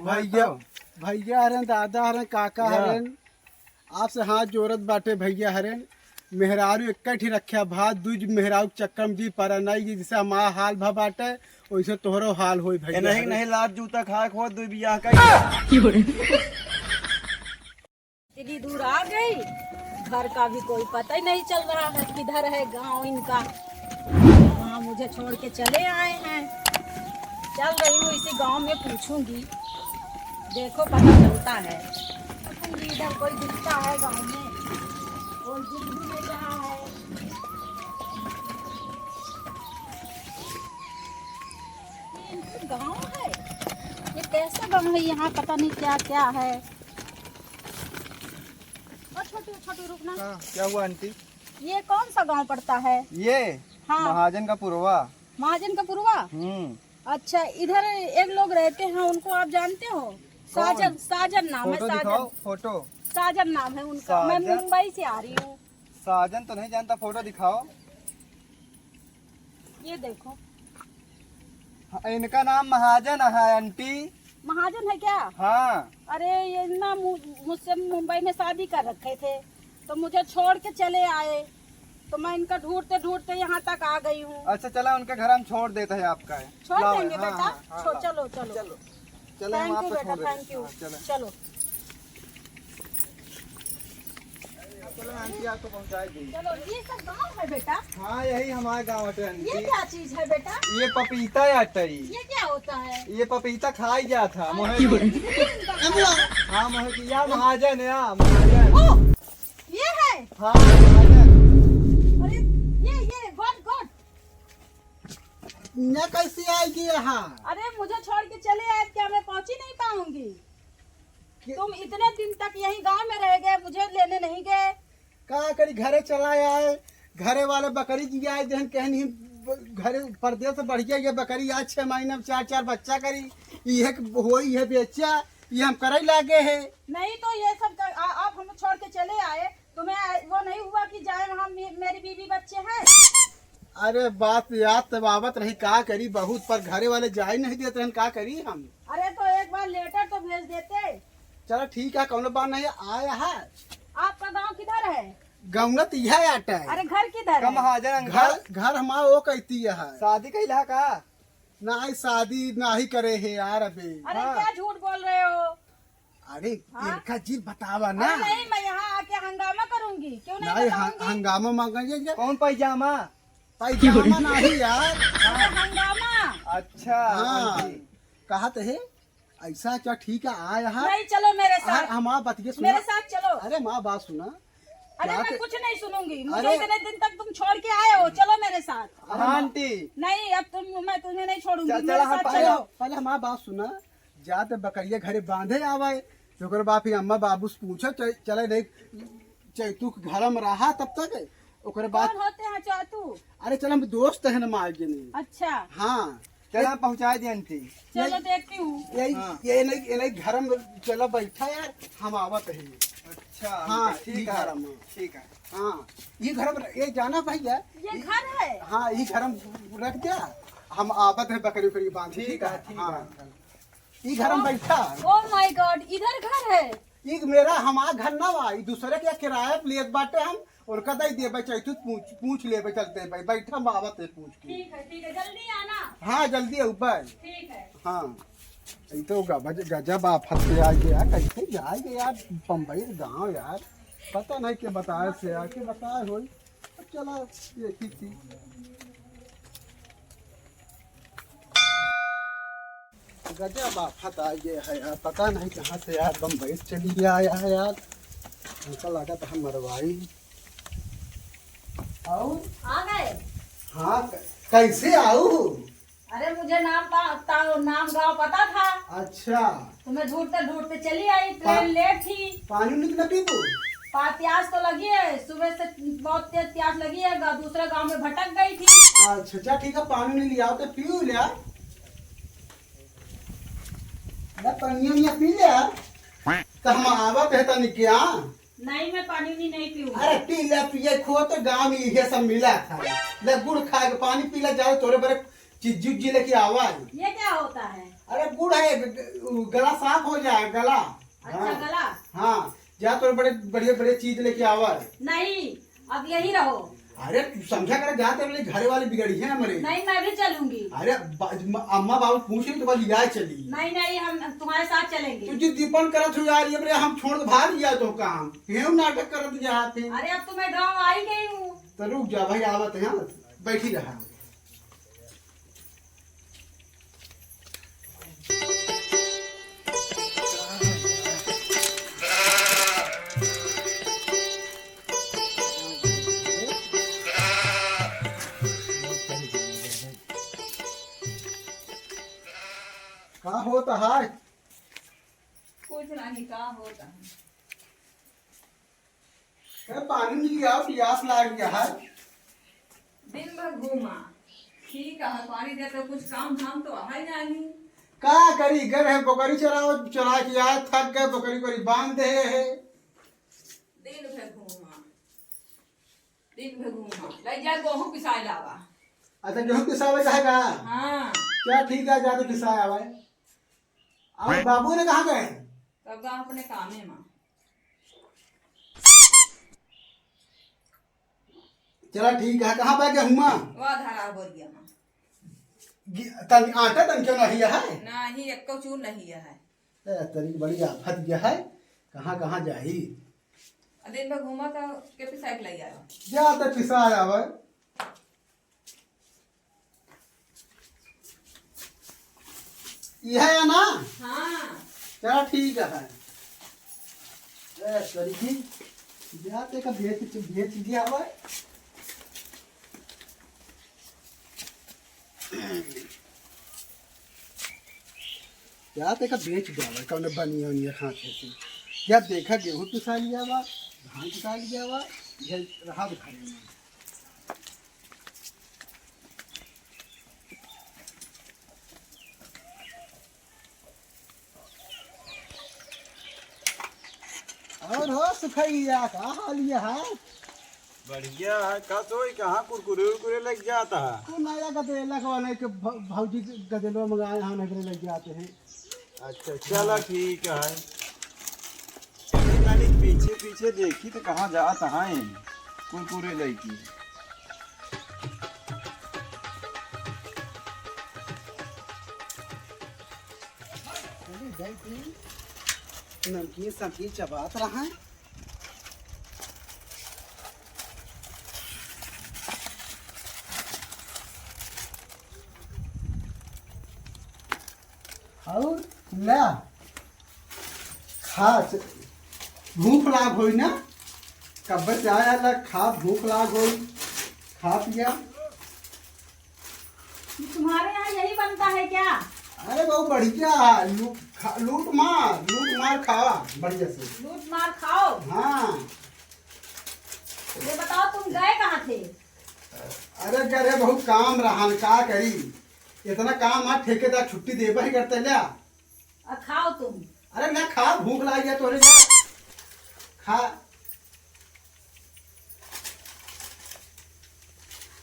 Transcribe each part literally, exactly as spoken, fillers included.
भैया, भैया हरेन, दादा हरेन, काका हरेन, आपसे हाथ जोड़त बाटे भैया हरेन। मेहरारू एक ही रख्या भात, दूज मेहरारू के चक्कर में जी परा नहीं, जैसे हमारा हाल भा बाटे, वैसे तोहरो हाल होई भैया नहीं, हरेन। नहीं, लात जूता खाए खो दुई बियाह का। इतनी दूर आ गई, घर का भी कोई पता ही नहीं चल रहा है, किधर है गांव इनका। वहाँ मुझे छोड़ के चले आए हैं। चल रही हूँ, इसी गांव में पूछूंगी, देखो पता चलता है। पूछूंगी इधर कोई दिखता है गांव में, कोई दिख भी नहीं रहा है। ये इनका गांव है, ये कैसा गांव है? यहाँ पता नहीं क्या क्या है। और छोटू, छोटू, रुकना। हाँ, क्या हुआ आंटी? ये कौन सा गांव पड़ता है? ये हाँ। महाजन का पुरवा। महाजन का पुरवा? हम्म। अच्छा, इधर एक लोग रहते हैं, उनको आप जानते हो? कौन? साजन, साजन नाम है, फोटो दिखाओ, साजन। फोटो। साजन नाम है उनका। मैं साजन? मुंबई से आ रही हूँ। साजन तो नहीं जानता, फोटो दिखाओ। ये देखो। हाँ, इनका नाम महाजन है आंटी। महाजन है क्या? हाँ। अरे, ये ना मु-, मुझसे मुंबई में शादी कर रखे थे, तो मुझे छोड़ के चले आए, तो मैं इनका ढूंढते ढूंढते यहाँ तक आ गई हूँ। अच्छा, चला, उनके घर हम छोड़ देते हैं आपका। छोड़ लाओ, देंगे हाँ, बेटा। हाँ, हाँ, छो-, लाओ। चलो, चलो। चलो। चलो, हम thank you आपको बेटा, छोड़ देते हैं। Thank you। हाँ, चलो। चलो। चलो, आंटी, आपको पहुंचा दी। चलो, ये सब गांव है बेटा? हाँ, यही हमारा गांव है, आंटी। ये क्या चीज है बेटा? ये पपीता है, आंटी। ये क्या होता है? ये पपीता खाई जात है, हाँ, मोहे ये भी। इधर ही उनका घर है। हाँ, मोहे की, या महाजन, या महाजन। ओ, ये है? हाँ, महाजन। अरे, ये, ये, गोट, गोट। यहाँ कैसे आएगी यहाँ? अरे, मुझे छोड़ के चले आए, क्या मैं पहुंची नहीं पाऊंगी? कि- तुम इतने दिन तक यहीं गांव में रह गए, मुझे लेने नहीं गए। का करी, घरे चला आए, घरे वाले बकरी जियाए देहन, कहन ही ब-, घरे परदेस से बढ़िया ये बकरी आज छह महीना में चार चार बच्चा करी, इहे क-, होई, इहे बेचा, ये हम करे लागे है। नहीं तो ये सब कर, आ, आप हमें छोड़ के चले आए, तुम्हें वो नहीं हुआ कि जाए वहाँ मे-, मेरी बीवी बच्चे हैं? अरे बात याद तब आवत रही, का करी, बहुत पर घरे वाले जाए नहीं देत रहन, का करी हम? अरे तो एक बार लेटर तो भेज देते। चला ठीक है, कौनो बात नहीं, आया है। आपका गांव किधर है? गाँव न तो यह आटा है। अरे घर किधर है? महाजन अंकल। घर, घर हमारा वो कहती है। शादी कइला का? नाही, शादी नाही करे है यार अबे। अरे हाँ। क्या झूठ बोल रहे हो? अरे हाँ? इनका जी बतावा ना। अरे नहीं, मैं यहाँ आके हंगामा करूंगी। क्यों नहीं नहीं, ह-, बताऊंगी? हंगामा मांगेंगे क्या? कौन पैजामा? पैजामा नहीं यार। अरे हंगामा। अच्छा, हाँ। हाँ जी। कहा तो है, ऐसा क्या ठीक है, आ यहाँ। नहीं, चलो मेरे साथ। हमार बतिया सुना। मेरे साथ चलो। अरे माँ बात सुना। अरे क्या मैं ते-, कुछ नहीं सुनूंगी, मुझे अरे इतने दिन तक तुम छोड़ के आए हो, चलो मेरे साथ। अरे हाँ माँ, आंटी। नहीं, अब तुम, मैं तुम्हें नहीं छोड़ूंगी, चल, चल, मेरे हम साथ पहले, चलो। पहले हमार बात सुना, जाते बकरिया घरे बांधे आवे, ओकर बाप ही अम्मा बाबू से पूछे, च-, चले नहीं, चैतू के घर में रहा तब तक, ओकरे बाद कौन होते हैं चैतू? अरे चल, हम दोस्त हैं ना मार जनी। अच्छा। हाँ। चला, पहुँचा दे आंटी। चलो, ये, देखती हूँ। ये, हाँ। ये नहीं, ये नहीं, घर में चला बैठा यार, हम आवत है। अच्छा, हाँ, ठीक है, ये घर में। ठीक है। हाँ, ये घर में, ये जाना भैया। ये घर है? हाँ, ये घर में रख दिया, हम आवत है बकरी उकरी बांध। ठीक है, ठीक है। हाँ। ई घर में बैठा। Oh my God, इधर घर है? ई मेरा, हमार घर ना बा, ई दूसरे के किराया पे लेत बाटे हम, उनका दे देबे, चाहे तू पूछ, पूछ लेबे, चलते भाई, बैठा हम आवत है पूछ के। ठीक है, ठीक है, जल्दी आना। हाँ, जल्दी आऊ, बाय। ठीक है। हाँ, ई तो गजब, गजब आफत से आ गया, कैसे जाए यार, बम्बई गाँव यार, पता नहीं के बताए से आके बताए होई। चला, ये ठीक थी। गजब आफत आ गया है यार, पता नहीं कहाँ से यार बम्बई से चली गया आया है यार, हमका लगा था हम मरवाई। आओ। आ गए? हाँ, क-, कैसे आऊ? अरे, मुझे नाम पा-, ता-, नाम गाँव पता था। अच्छा। तो मैं ढूंढते ढूंढते चली आई, ट्रेन पा-, लेट थी। पानी उनी तो न पीबू? पा-, प्यास तो लगी है, सुबह से बहुत तेज प्यास लगी है, गा-, दूसरे गांव में भटक गई थी। अच्छा, अच्छा, ठीक है, पानी उनी लियाओ तो पी लिया। ना, पनिया उनिया पी लिया। तो हम आवत है तनी क्या? नहीं, मैं पानी उनी नहीं पीऊंगी। अरे पी ले, पिए खो तो गाँव में इहे सब मिला था। ले गुड़ खा के पानी पी ले, जाओ तोरे बरे चिज्जी उज्जी लेके आवा है। ये क्या होता है? अरे गुड़ है, ग-, ग-, गला साफ हो जाए, गला। अच्छा, हाँ। गला? हाँ, जा तो बड़े बढ़िया बढ़िया चीज लेके आवा। नहीं, अब यहीं रहो। अरे तू समझा कर, जा तो मेरे घरे वाले बिगड़ी है हमरे। नहीं, मैं भी चलूंगी। अरे बा-, म-, अम्मा बाबू पूछ रही तो लिया चली। नहीं, नहीं, हम तुम्हारे साथ चलेंगे। तू जिद जिपन करत हो यार, ये बरे हम छोड़ के भाग गया तो काम। ये नाटक करत जा थे। अरे अब तो मैं गाँव आ ही गई हूँ। तो रुक जा भाई, आवत है, हाँ, बैठी रहा। का होत है? कुछ नहीं, का होत है? ए, पानी मिल गया, प्यास लाग गया है। दिन भर घूमा, ठीक है, पानी दे तो कुछ काम धाम तो है नहीं। का करी, घर है, बकरी चराओ, चरा के आए, थक गए, बकरी को बांध दे है। दिन भर घूमा, दिन भर घूमा, ले जा गेहूं पिसाए लावा। अच्छा, गेहूं पिसावे जाएगा? हाँ। क्या ठीक है, जाके पिसाए आवे। और बाबू ने कहाँ गए? तब गा अपने कामे में। चला ठीक है, कहाँ बा गेहुमा? वा धरा बोरिया में। गि-, तन, आटा तन क्यों नहीं है? नहीं, एको चूर नहीं है। ए, तरी बड़ी आफत यह है, कहाँ कहाँ जाई? आ दिन भर घूमा तो के पिसाई के लई आवा। जा तो पिसा आवा। यह है ना? हाँ। चला ठीक है। ए, सर जी, जाते का बेच, बेच दिया हुआ है। जाते का बेच दिया हुआ है, कौन बनिया उनिया हाथ से। या देखा गेहूं पिसा लिया हुआ, धान पिसा लिया हुआ, ये रहा घरे में। और हो सुखैया, का हाल ये है? बढ़िया है। का सोई, कहाँ कुरकुरे उरकुरे लग जाता है? तू नया गदेला को नहीं के भ-, भौजी के गदेलवा मंगाए हैं, नहीं लग जाते हैं। अच्छा, चला ठीक है। तनी पीछे पीछे देखी तो कहाँ जात हैं कुरकुरे लइकी। अरे, गई थी। नमकीन समकीन चबात रहा। और ला, खा, भूख लाग होई ना, कब्बे से आया ला, खा, भूख लाग होई, खा पिया। तुम्हारे यहाँ यही बनता है क्या? अरे बहुत बढ़िया है, लूट खा, लूट मार, लूट मार खा, बढ़िया से। लूट मार खाओ। हाँ। ये बताओ, तुम गए कहाँ थे? अरे, अरे, बहुत काम रहन, का करी? इतना काम है, ठेकेदार छुट्टी देबा ही करता ल्या। आ, खाओ तुम। अरे, ना खा, भूख लाग गया तोरे, ना खा।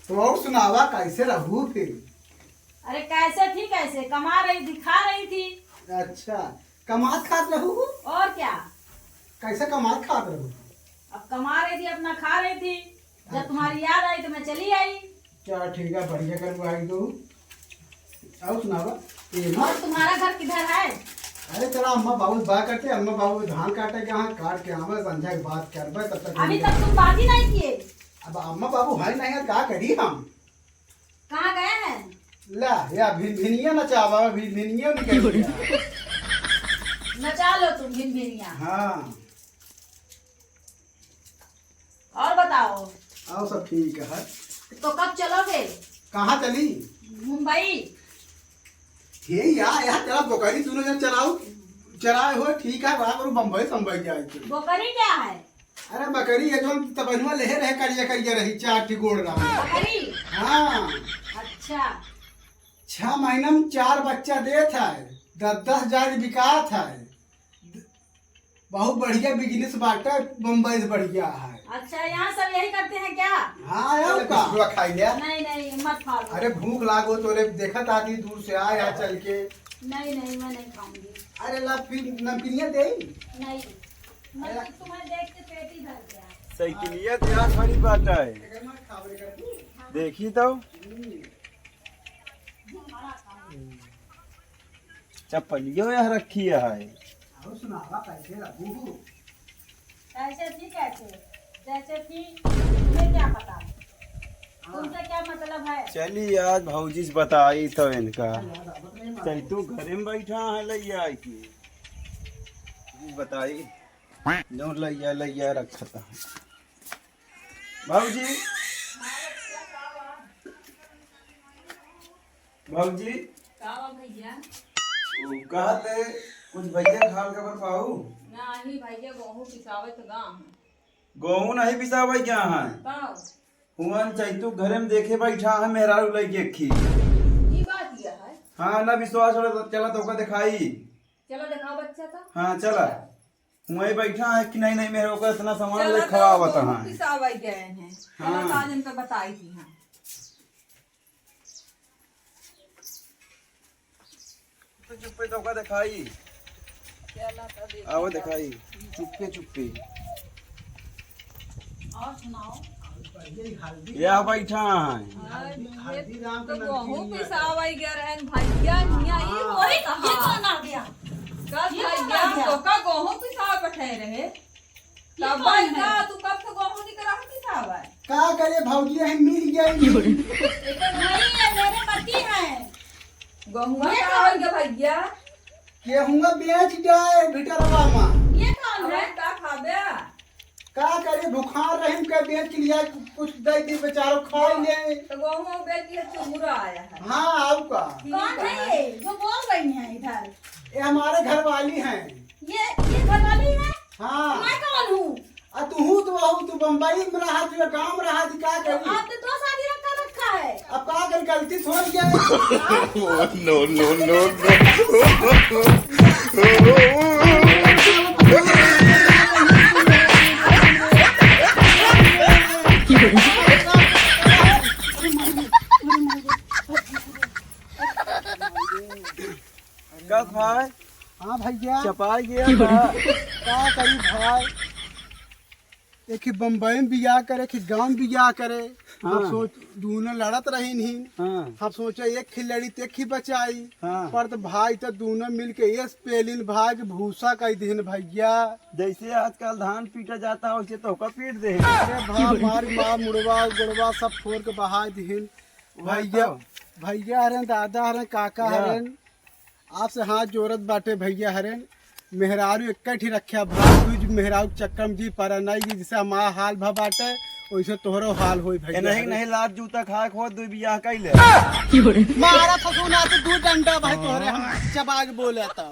तो और सुनावा, कैसे रहू फिर? अरे, कैसे थी, कैसे? कमा रही थी, खा रही थी। अच्छा, कमात खात रहू? और क्या? कैसे कमात खात रहू? अब कमा रही थी, अपना खा रही थी। जब अच्छा। तुम्हारी याद आई तो मैं चली आई। चल ठीक है, बढ़िया करू आई तो। और सुनावा? ये ना। और तुम्हारा घर किधर है? अरे चला, अम्मा बाबू बा करते, अम्मा बाबू धान काटे के, हाँ, काट के आवे, संझा के बात करबे, तब तक अभी तक तुम बात ही नहीं किए। अब अम्मा बाबू है नहीं, का करी हम? कहाँ गए हैं? ला, या भिनभिनिया नचावा, भिनभिनिया निकल गया। नचा लो तुम भिनभिनिया। हाँ। और बताओ। और सब ठीक है। तो कब चलोगे? कहाँ चली? मुंबई। हे यार, यहाँ तेरा बोकरी दोनों जन चराऊ, चराए हुए ठीक है, बड़ा करू बम्बई सम्बई जाए के। बोकरी क्या है? अरे बकरी है, जौन तबहिलवा लेहे रहे, करिया करिया रही, चार ठी गोड़ रहा। बकरी? हाँ। अच्छा। छह महीना में चार बच्चा देत है, दस दस हजार बिकात है। बहुत बढ़िया बिजनेस बाटे, बम्बई से बढ़िया है। अच्छा, यहाँ सब यही करते हैं क्या? हाँ, और का? बिस्कुटवा खाई ले। नहीं, नहीं, मत खाओ। अरे भूख लागो तो रे, देखत आदमी दूर से आया चल के। नहीं, नहीं, मैं नहीं खाऊंगी। अरे ला, फिर नमकीनिया दे। नहीं, मैं अरे। तुम्हें देख के पेट ही भर गया। साइकिलिया दे, आ खड़ी बात है। एकर मार खाबरे कर तू। देखी तो। हम्म। चप्पलियो यह रखी है। और सुनावा कैसे रखू? कैसे थी, कैसे? जैसे थी, तुम्हें क्या पता? तुमसे क्या मतलब है? चली आज भौजी से बताई तो इनका। चल तू घरे में बैठा है लैया आई की। बताई। जो लैया, लैया रखता है। भौजी। भौजी। का बा भैया? उ, कहत है, कुछ भैया खाल खबर पाऊ? नाही भैया, गोहूँ पिसावे तो गा है। गोहूँ नहीं पिसावे क्या है? तब? हुआन चैतू घरे में देखे बैठा है, मेहरारू लइके खी। ई बात यह है? हाँ, ना विश्वास हो तो चला तो ओका दिखाई। चला दिखाओ बच्चा तो। हाँ, चला। वहीं बैठा है कि नहीं, नहीं, मेरे ओकर इतना सामान चला ले तो खवावत गोहूँ है। पिसावे गए हैं। चला हाँ। तो आज इनका बताई थी, हाँ। चुप्पे चुप्पे तो का दिखाई। चला तो देखा आओ जाओ। दिखाई। चुप्पे चुप्पे। और सुनाओ। यह बैठा है। हाँ, ये हल्दीराम तो के गोहूँ नमकीन पिसावे गए रहन भैया, हिया ई हाँ। वही ये कौन आ गया? कल ये कौन भैया आ गया? तो का गोहूँ पिसावे पठे रहे। ये तब कौन है? का तू कब से गोहूँ निकरा पिसावे? का करे भौजी, हम मिल गए। ये तो नहीं है, मेरे पति हैं। गोहुआ ये का कौन? हो गया भैया? गेहुआ बेच गए भिटरवा में। ये कौन अब है? का खाबे? का करे, भुखार रहिम के बेच के लिया, कुछ दे दे बेचारो खाई ले। तो गोहुआ बेच के चुमुरा आया है। हाँ, आऊ का? ठीक कौन है है। ये जो बोल रही हैं इधर? ये हमारे घर वाली हैं। ये, ये घर वाली है? हाँ। मैं कौन हूँ? आ तू हूँ तो वहू, तू बम्बई में रहा, तू गाँव में रहा, तू का करी? आप तो दो शादी रखा रखा है। अब का करी, गलती से हो गया। No, no, no, no। का भाई? हाँ भैया। चपाई गया का? का करी भाई? एक ही बम्बई में बियाह करे, एक ही गाँव में बियाह करे। हाँ। हम सोच, दोनों लड़त रही नहीं। हाँ। हम सोचे एक ही लड़ी तो एक ही बचाई। हाँ। पर तो भाई तो दोनों मिल के ये पेलिन भाई के भूसा कई दिहन भैया। जैसे आजकल धान पीटा जाता है वैसे तो का पीट दे। अरे भा-, मार, मार मुड़वा, गुड़वा सब फोड़ के बहा दिहन। वही भैया, तो। भैया हरन, दादा हरन, काका या। हरन। आपसे हाथ जोड़त बाटे भैया हरेन, मेहरारू एक ठे रख्या भाई, तू जी मेहरारू के चक्कर में जी परा नहीं जी, जैसे हमारा हाल भा बाटे, वैसे तोहरो हाल होई ए, भैया नहीं, हरेन। नहीं, लात जूता खाए खो दू बियाह कैले। मारा फसूना तो दू डंडा भाई तोहरे हम चबा के बोले तो।